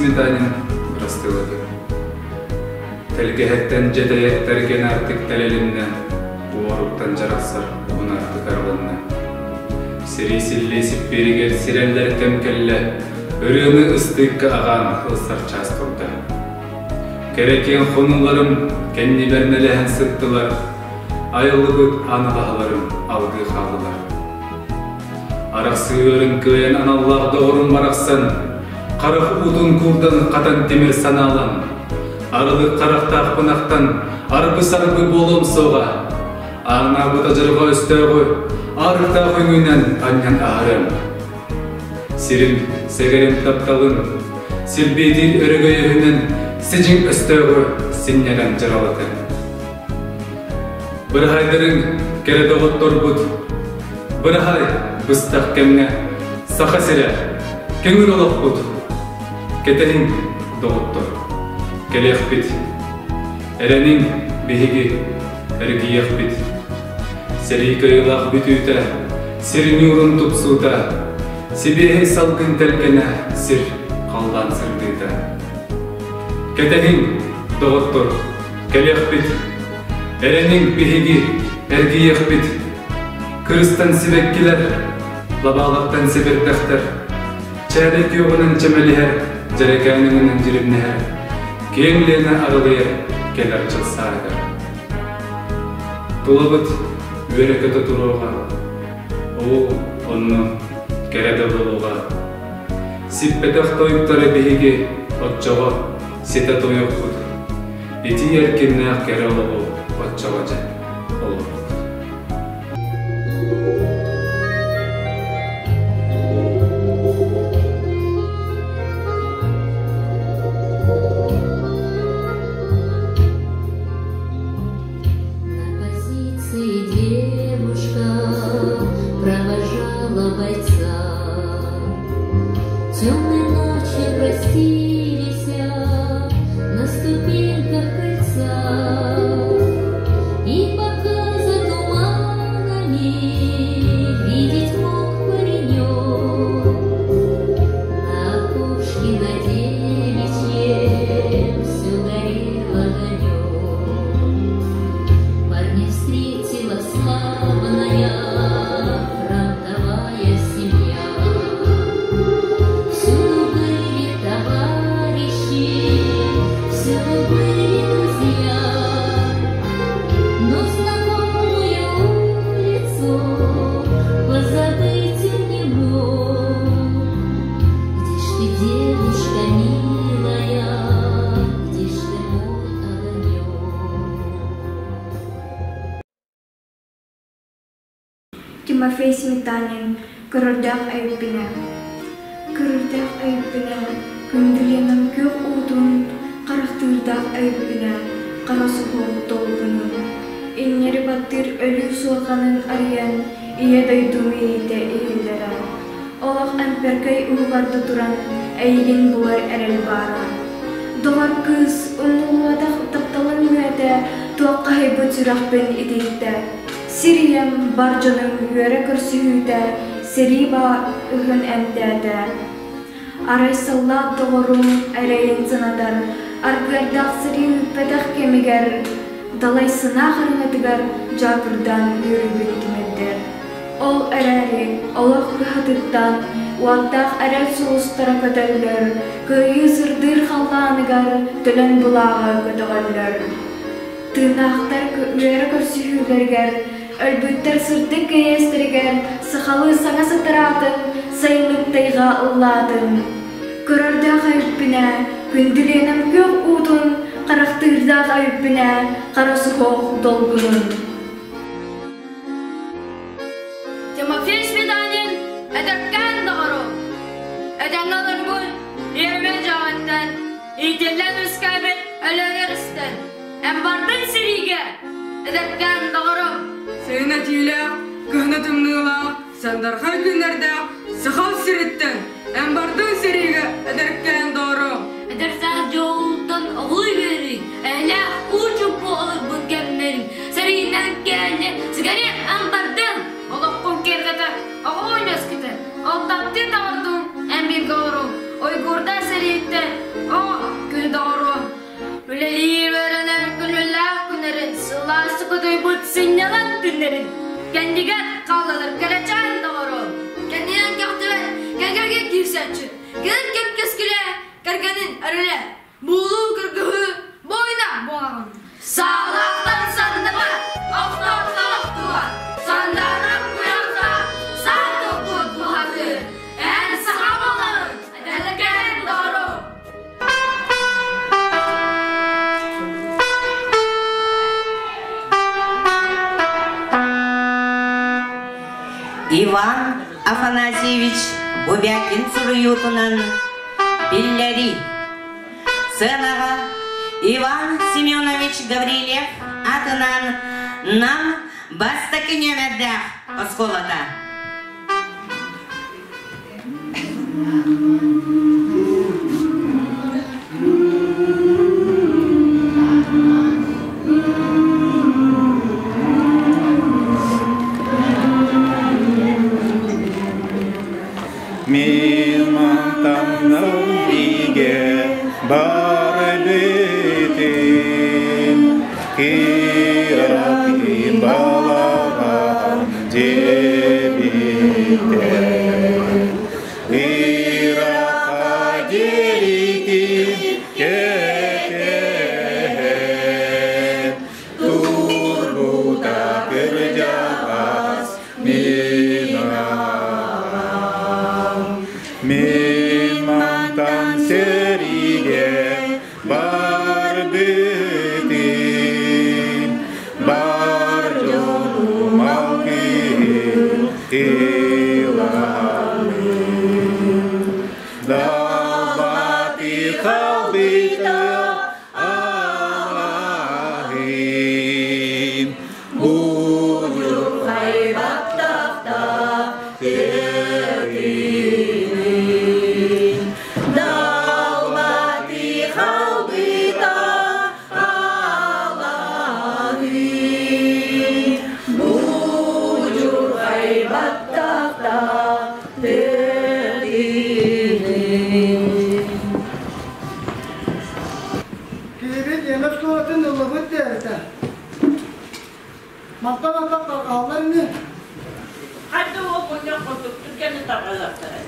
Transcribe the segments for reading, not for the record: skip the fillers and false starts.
Сметанин бырастыылатым. Тэлгэһэттэн дьэдэйэр тэргэн аартык тэлэлиннэ, уоруттан дьарахсар уһун аартык арылынна. Сирий силлиэ сиппииригэр сирэллэр кэм кэллэ, ырыаны ыстыыкка аҕаан ылсар чаас турда. Кэрэ киэҥ хонууларым кэннибэр нэлэһэн сыттылар, айыллыбыт аналаһаларым алгыы хааллылар. Арахсыырын кыайан аналлаах доҕорум барахсан, харах уутун куурдан хатан тимир санаалан, арылык харахтаахпын ахтан, арбы-сарбы буолуом суоҕа, ааҥнаабыт адьырҕа өстөөҕү аарыктаах өҥүнэн анньан аһарыам. Сирим, сэгэрим тапталын, силбиэтиир өрөгөйөһүнэн сидьиҥ өстөөҕү синньэрэн дьаралатыам. Быраһайдарыҥ, кэрэ доҕотторбут, быраһай быстах кэмҥэ Саха сирэ, көҥүл олохпут, кэтэһиҥ, доҕоттор, кэлиэхпит, эрэниҥ, биһиги эргийиэхпит. Сэрии кыайыылаах бүтүүтэ, сир ньуурун тупсуута, сибиэһэй салгын тэлгэнэ сир халлаан сырдыыта. Кэтэһиҥ, доҕоттор, Кэлиэхпит, эрэниҥ биһиги, эргийиэхпит. Кырыстан сибэккилэр, лабаалартан сэбирдэхтэр, чээлэй күөҕүнэн чэмэлиһэр, дьэрэкээн өҥүнэн дьиримнэһэр, киэҥ Лена арылыйар кэлэр дьыл сааһыгар. Тулабыт үөрэ-көтө туруоҕа, оо, онно кэрэ да буолуоҕа. Сиппэтэх тойуктары биһиги оччоҕо ситэ тойуохпут. Ити эркиннээх кэрэ олоҕу оччоҕо дьэ олорбут. На позиции девушка провожала бойца. Темной ночью простились на ступеньках крыльца. И пока за туманами видеть мог паренек, на опушке на девичьем все горел огонек. Парня встретила славная фронтовая семья. Всюду были товарищи, всюду были друзья. Но знакомую улицу позабыть он не мог. Где ж ты, девушка милая, где ж ты мой огонек? Тимофей Сметанин Көрөрдөөх Айыппинэ Көрөрдөөх Айыппинэ күндүлүөнэм күөх уутун харахтыырдаах Айыппинэ хара суһуох долгунун иҥнэри баттыыр өлүү суорҕанын арыйан Ийэ дойдум иэйиитэ иһиллэрэ. Олох эмпэркэй уһугар да туран эйигин булар эрэл баара. Доҕор кыыс умнуллубатах тапталын мүөтэ туоххаһыйбыт сүрэхпин итийдэ. Сир ийэм бар дьонум үөрэ көрсүһүүтэ сэрии баҕаһын эмтээтэ. Арай саллаат доҕорум эрэйин санатар, аргыардаах сэрии ыыппатах кэмигэр далай санаа хараҥатыгар дьаакырдаан үөрүүбүн түмэрдэр. Ол эрээри олох кыһатыттан уоттаах эрэл сулустара көтөллөр, кыайыы сырдыыр халлааныгар төлөн былааҕы көтөҕөллөр. Тыыннаахтар үөрэ көрсүһүүлэригэр, өлбүттэр сырдык кэриэстэригэр сахалыы саҥа сатараатын, сайылык тайҕа ыллаатын. Көрөрдөөх өйүппүнэ, күндүлүөнэм күөх уутун, харахтыырдаах өйүппүнэ, хара суһуох долгунун. Тимофей Сметанин эдэркээн доҕорум, этэҥҥэ олорбут үөрмэ дьоҕуттан, иитиллэн үөскээбит Өлөөнөр истэн, эн бардын сириигэ, эдэркээн доҕорум. Сайын этиилээх, кыһына тымныылаах, сандархай күннэрдээх Саха сириттэн эн бардын сэриигэ эдэркээн доҕорум. Эдэр саас дьолуттан оҕолуу үөрүү, эһэлээх уу чуумпу олорбут кэмнэрим, сэриинэн кэллэ, сигарет эн бардын. Олоххун киэргэтэ, оҕо үөскүтэ, ол таптыы доҕордуун эн бииргэ олоруҥ, уйгуурдар сэрииттэн. Сылгыйбыт сынньалаҥ күннэрин кэннигэр хаалланар кэрэчээн доҕорум. Кэннинэн кэхтибэт кэҥэргэ киирсээччи, кэлэр кэм кэскилэ, кэргэнин эрэлэ, буулуу кыргыһыы буойуна буолаҕын. Саалаахтан санныбат, охтоохтон охтубат, сандаара куйахтаах, саа туппут бухатыыр, эн саха буолаҕын, эдэркээн доҕорум. Иван Афанасьевич Бубякин суруйуутунан биллэрии. Сыанаҕа Иван Семенович Гаврильев аатынан Нам бастакы нүөмэрдээх оскуолата. Мин мантан бигэ бар эбитин, кыратыым балаҕан дьиэбитэ. Ыраха диэритин кэтэһэн, турбута кырдьаҕас мин аҕам. Мин мантан сэриигэ барбытым, бар дьонум алгыһын ыламмын. Далбаты халбыта алаһын, будьурхай баттахтаах тыатыын. Далбаты халбыта алаһын, будьурхай баттахтаах тыатыын. Киһибит эмэс куоратын ыллыбыт диэбитэ. Мантан антах тарҕаһаллар ини. Ханна ол мунньах курдук түргэнник тарҕаһыахтара.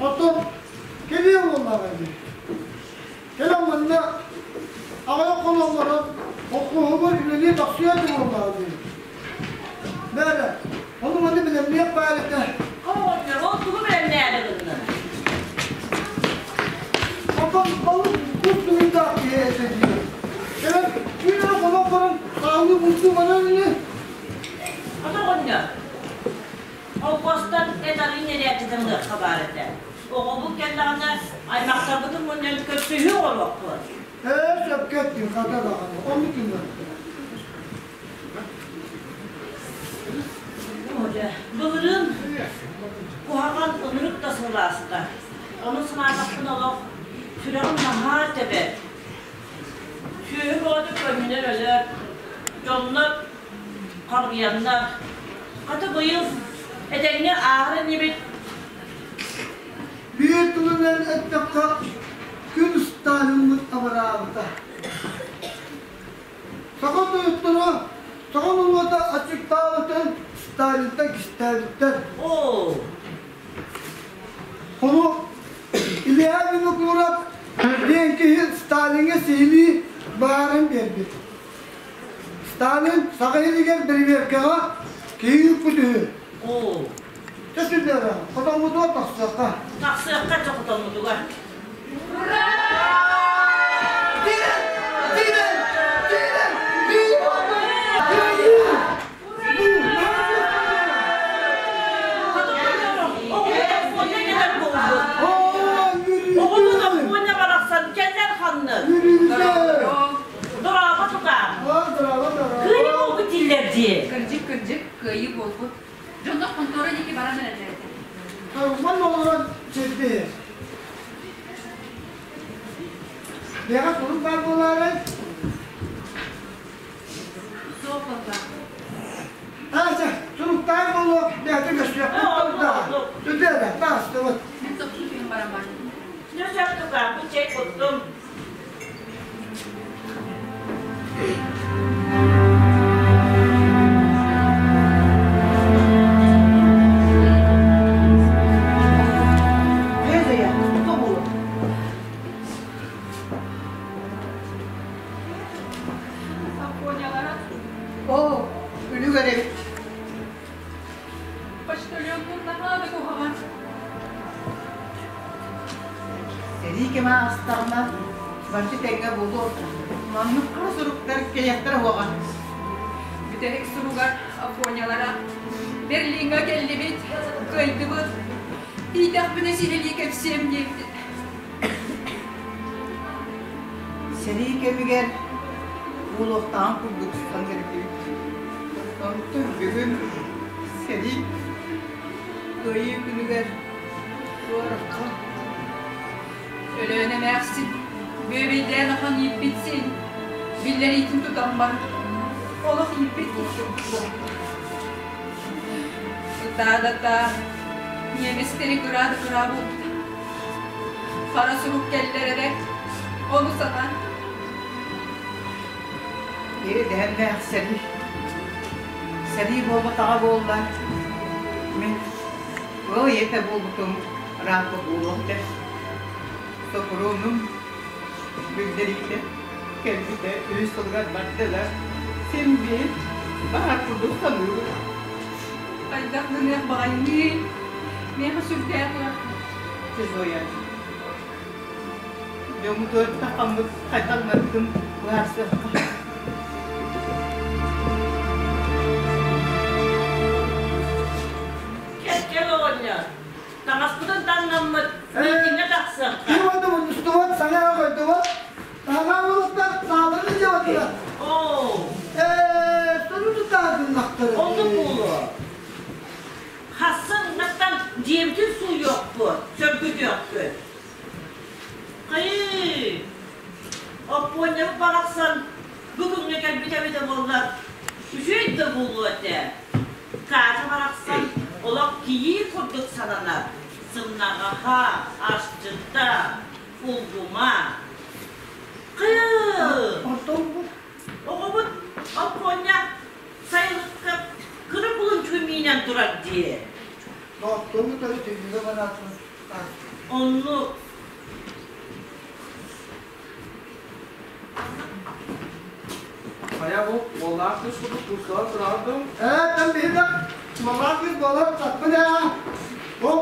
Оттон кэлиэ буоллаҕа дии. Кэлэн манна аҕыйах хоноллорон холкуоһугар үлэлии тахсыа этэ буоллаҕа дии. Бээрэ, ону маны бэлэмниэх баар этэ. Оҕонньор, ол тугу бэлэмнээри гынна? Онтон балык кус дуйдаах киһи этэ дии. Кэлэн күн эрэ хонон баран хаалыы бултуу барар ини. Ата оҕонньор, холкуостан эт арыы нэрээччитин ылыахха баар этэ. Оҕобут кэллэҕинэ аймахтарбытын мунньан көрсүһүү оҥоруохпут. Ээ, сөпкө эттиҥ, хата даҕаны, оннук гыннарбыта. Былырыын куһаҕан ынырык да сылааста. Ону санаатахпына олох сүрэҕим наһаа тэбэр. Сүөһү бөҕөтө көнньүнэн өлөр, дьоннор хоргуйаннар. Хата быйыл этэҥҥэ ааһар инибит. Биир тылынан эттэххэ, күн Сталиммыт абыраабыта. Саха тойотторо саха норуота аччыктаабытын Сталинтан кистээбиттэр. Оо! Ону Илья Винокуров диэн киһи Сталиҥҥа сиһилии баарын биэрбит. Сталин Саха сиригэр бэрэбиэркэҕэ киһи ыыппыт үһү. Оо! Чэ сүрдээҕэ, хотоммутугар тахсыахха. Тахсыахха чэ хотоммутугар. Кырдьык, кырдьык, кыайыы буолбут. Дьоннор хонтуора диэки баран эрэллэр этэ. Манна олорон чэйдиһэр. Бэҕэ сурук баар буолаарай? Суох буолла. Ааса, суруктаах буолуо, бэйэтэ көстүөхпүт турдаҕа. Сүдүөрэ, таастыбыт. Мин тохтуу түһэн баран бар. Нүсэп тукааппыт чэй куттум. Почтальоннуун наһаа да куһаҕан. Сэрии кэмэ аастаҕына, барыта тэҥҥэ буолуо. Маннык хара суруктар кэлиэхтэрэ уоҕа. Бүтэһик суругар Афонялара Берлиҥҥэ кэллибит, кыайдыбыт, тиийдэхпинэ сиһилии кэпсиэм диэбит. Сэрии кэмигэр буолуохтааҕын курдук саныырдыбыт. Онтон бүгүн сэрии Кыайыы күнүгэр куоракка Өлөөн эмээхсин, бүөбэйдээн ахан ииппит син, биллэриитин тутан баран, олох ииппит курдук буолла. Ытаа да ытаа, ньиэмэстэри кыраа да кыраа буолбута. Хара сурук кэллэр эрэ, ону санаан. Иэдэһэннээх сэрии. Сэрии буолбатаҕа буолла. Мин ыал ийэтэ буолбутум ырааппыт буолуох этэ. Соппуруонум биллэриитэ кэлбитэ үһүс сылыгар барда да, син биир баар курдук саныыбын. Хайдах гыныах баҕайыный? Миэхэ сүрдээх ыарахан. Зоя, дьоммутугар тахаммыт хайдах гынарбытын быһаарсыахха. Кэл-кэл оҕонньор, таҥаспытын таҥнаммыт, миитиҥҥэ тахсыахха. Ким мустубат, саҥа койдубат, таҥа уолаттар сааларын дьабатылар. Оо. Ээ, сону тутаатыннахтара. Оннук буолуо. Хассыҥҥаттан дьиэбитин сууйуохпут, сөргүтүөхпүт. Хайыы, Оппуонньабыт барахсан бу күҥҥэ кэлбит эбитэ буоллар, үчүгэй да буолуо этэ. Катя барахсан олох кийии курдук сананар, сымнаҕаһа, асчыта, улгума. Кыы! Оҕобут Оппуонньа сайылыкка кыра кулунчугу миинэн турар дии. Оннук. Хайа бу уоллаах кыыс курдук куусталар тураҕын Ээ, там биһиги уоллаах кыыс буолар таппын ээ. Ол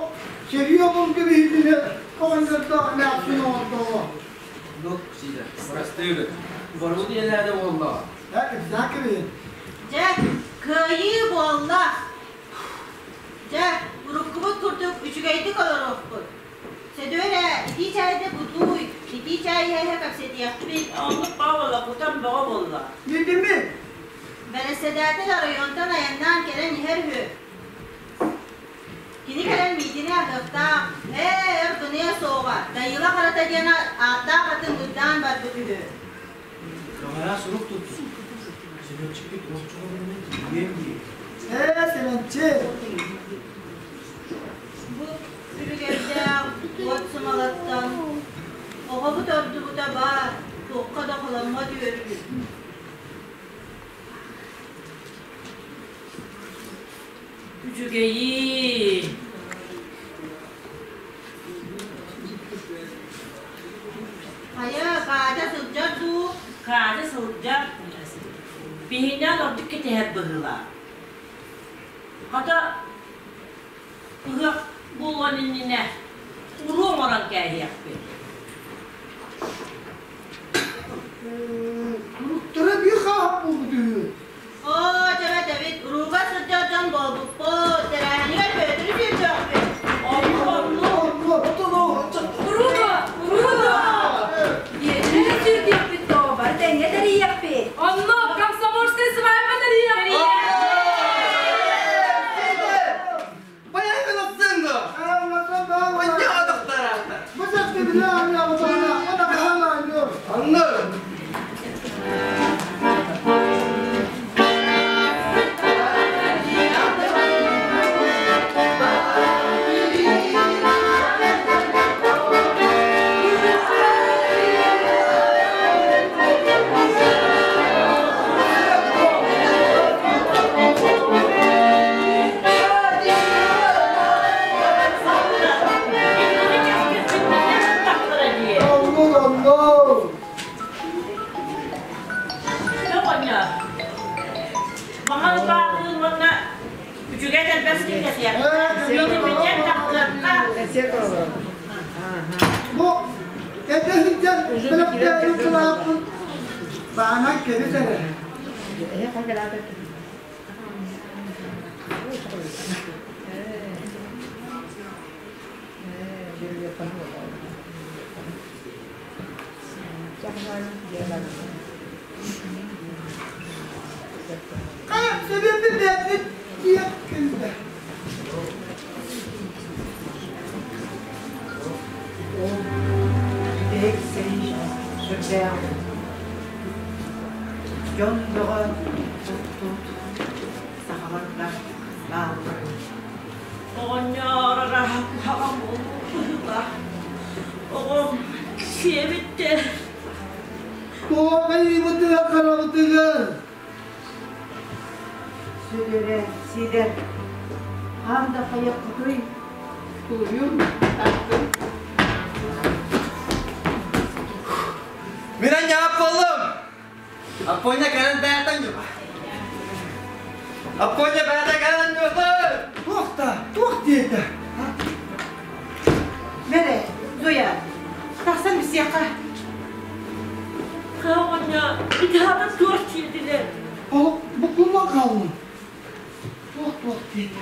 сэрии обургу биһигини оҕонньордоох эмээхсин оҥордоҕо. Ну, сиидэ, бырастыы Барбыт ийэлээдэ буоллаҕа. Ээ, кэпсээккэ Дьэ, кыайыы буолла. Дьэ, уруккубут курдук үчүгэйдик олоруохпут. Сөдүөр ээ, итии чээйдэ бутууй, итии чээй иһэ кэпсэтиэхпит. Оннук Павла кутан бөҕө буолла. Билдимми? Бэрэссэдээтэл оройуонтан айаннаан кэлэн иһэр үһү. Кини кэлэн миитини аһыахтаах, ээ, өр гыныа суоҕа, Дайыла Харата диэн ааттаах атын бырдаан барбыт үһү. Баҕара сурук туттум. Сэмэнчикпит уонча күнүнэн тиийиэм дии. Ээ, Сэмэнчик! Бу үлүгэрдээх уот сымалаттан оҕобут ордубута баар, туохха да холоммот үөрүү. Үчүгэйи! Хайа, Катя сылдьар дуу? Катя сылдьар. Биһинэн ордук кэтэһэр быһыылаах. Хата, ыһыах буолуон иннинэ уруу оҥорон кээһиэхпит. Туруктара биир хааһах буолбут үһү. Оо, дьэ эбит, урууга сылдьар дьон буолбуппут, тэрээһинигэр Бүөтүрү сүүрдүөхпүт. Урууга! Урууга! Бүөтүрү сүүрдүөхпүт доо, бары тэҥҥэ тэрийиэхпит. Онно комсомольскай свадьба тэрийиэхпит. Поехали на сцену! Анна! Сиэрэ тэлбэс киһи тахтыахха. Бу этэ сылдьар бэлэхтээри кылааппын баанан кэбис эрэ. Себеби бэйэбит диэн кэллэ. Ол бүтэһик сэрии сүрдээх дьон бөҕө туттут сахаларга бааллар. Оҕонньор араһа куһаҕан буолбут Оҕом сиэбиттэр. Туох айыыбытыгар харабытыгар Сүдэрэ, сидэр, хаан да хайаххытый, тулуйун, тартын. Мин анньаап буоллум. Аппоня кэлэн бээтэн ньуба. Аппоня бээтэ кэлэн ньуба. Туох да, туох диэтэ? Бэрэ, Зоя, тахсан бисиэххэ. Хаоня, итаҕа туох диэтилэр? Ол букуллан хааллым. Туох-туох диэтэ?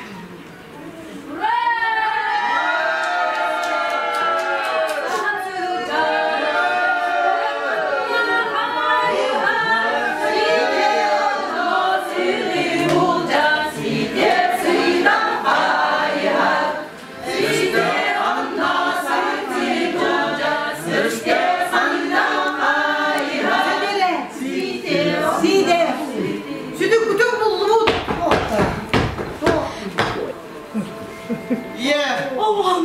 Сиидэ, сүтүккүтүн буллубут. Ийэ! Аҕам!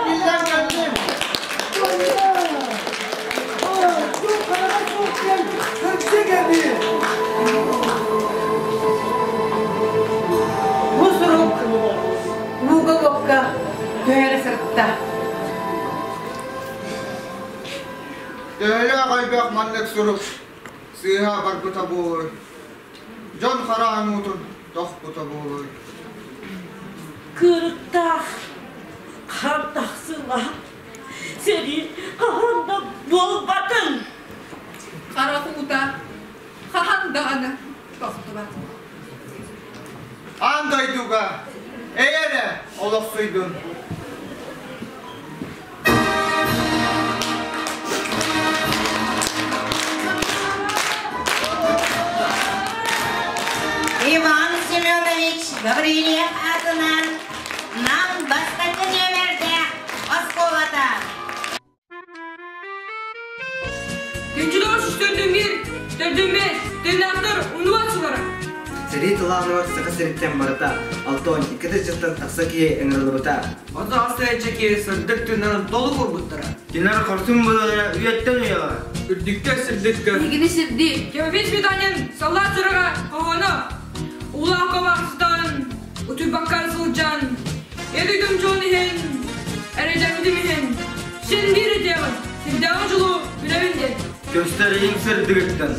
Биллэн кэллим. Бу сурук ууга-уокка түһэрэ сырытта. Төһөлөөх элбэх маннык сурук сыыһа барбыта буолуой? Дьон хараҕын уутун тохпута буолуой? Кырыктаах хан тахсыылаах сэрии хаһан да буолбатын. Харах уута хаһан даҕаны тохтубат. Аан дойдуга эйэ эрэ олохсуйдун. Иван Семенович Гаврильев аатынан Нам бастакы нүөмэрдээх оскуолата. Күнчүлөҕө төрдүн биир, төрдүн бэс, тыыннаахтар унуат сылара. Сэрии тылааныгар Саха сириттэн барыта 62 тыһыынчаттан тахса киһи ыҥырыллыбыта. Оту астайачча киһи сырдык тыыннарын толук уурбуттара. Кинилэр хорсун быһыылара үйэттэн үйэҕэ. Үрдүккэ сырдыкка. Биһигини сирдии. Тимофей Сметанин саллаат сураҕа хоһооно. Уулаах кобаахсытан, утуйбакка сылдьан, эдүтүм дьон иһин, эрэйдэммитим иһин, син биир этиэҕин, сирдээҕи дьолу билэбин диэн. Көстөрүйүн сырдыгыттан,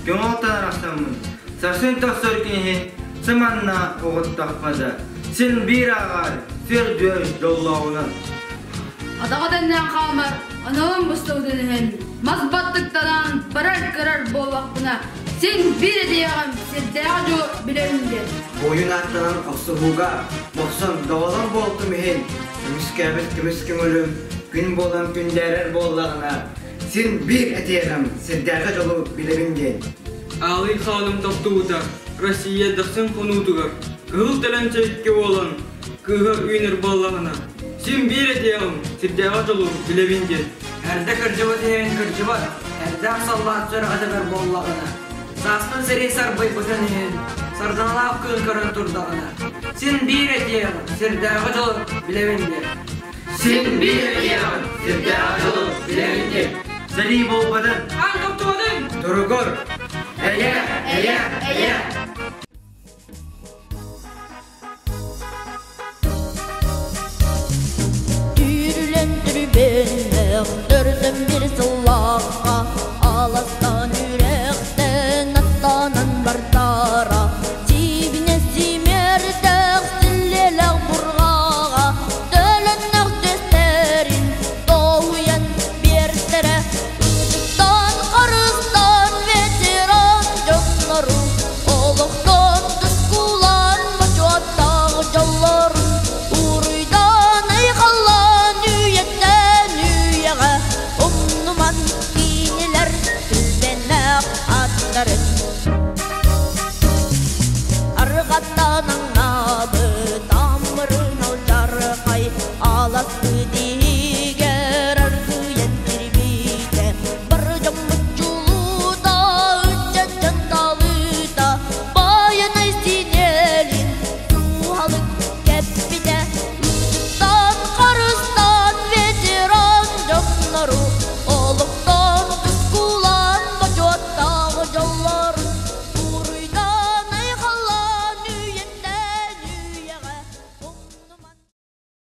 көҥүл арахсаммын, сарсын тахсар күн иһин сыманна оҕуттахпына да, син биир ааҕаар, сүр-дүөр дьоллооҕунан. Атаҕа тэннээн хаалмар, аналым быстыбытын иһин, мас баттыктанан барар-кырар буоллахпына, син биир этиэҕим, сирдээҕи дьолу билэбин диэн. Буойун ааттанан охсуһууга, бохсон, доҕолоҥ буолтум иһин, көмүскээбит көмүс көҥүлүм күн буолан күндээрэр буоллаҕына, син биир этиэҕим, сирдээҕи дьолу билэбин диэн. Аалый хааным тохтубута, Россия дохсун хонуутугар, кыһыл тэлэнчэ икки буолан, кыыһа үүнэр буоллаҕына, син биир этиэҕим, сирдээҕи дьолу билэбин диэн. Эрдэ кырдьыбыт иһин кырдьыбат, эрдээх саллаат сүрэҕэ тэбэр буоллаҕына, сааспын сэрии сарбыйбытын иһин, сардаҥалаах күн көрөн турдаҕына, син биир этиэҕим, сирдээҕи дьолу билэбин диэн. Син биир этиэҕим, сирдээҕи дьолу билэбин диэн. Сэрии буолбатын! Аан тохтубатын! Туругур! Эйэ! Эйэ! Эйэ! Түүрүлэн түрбэннэх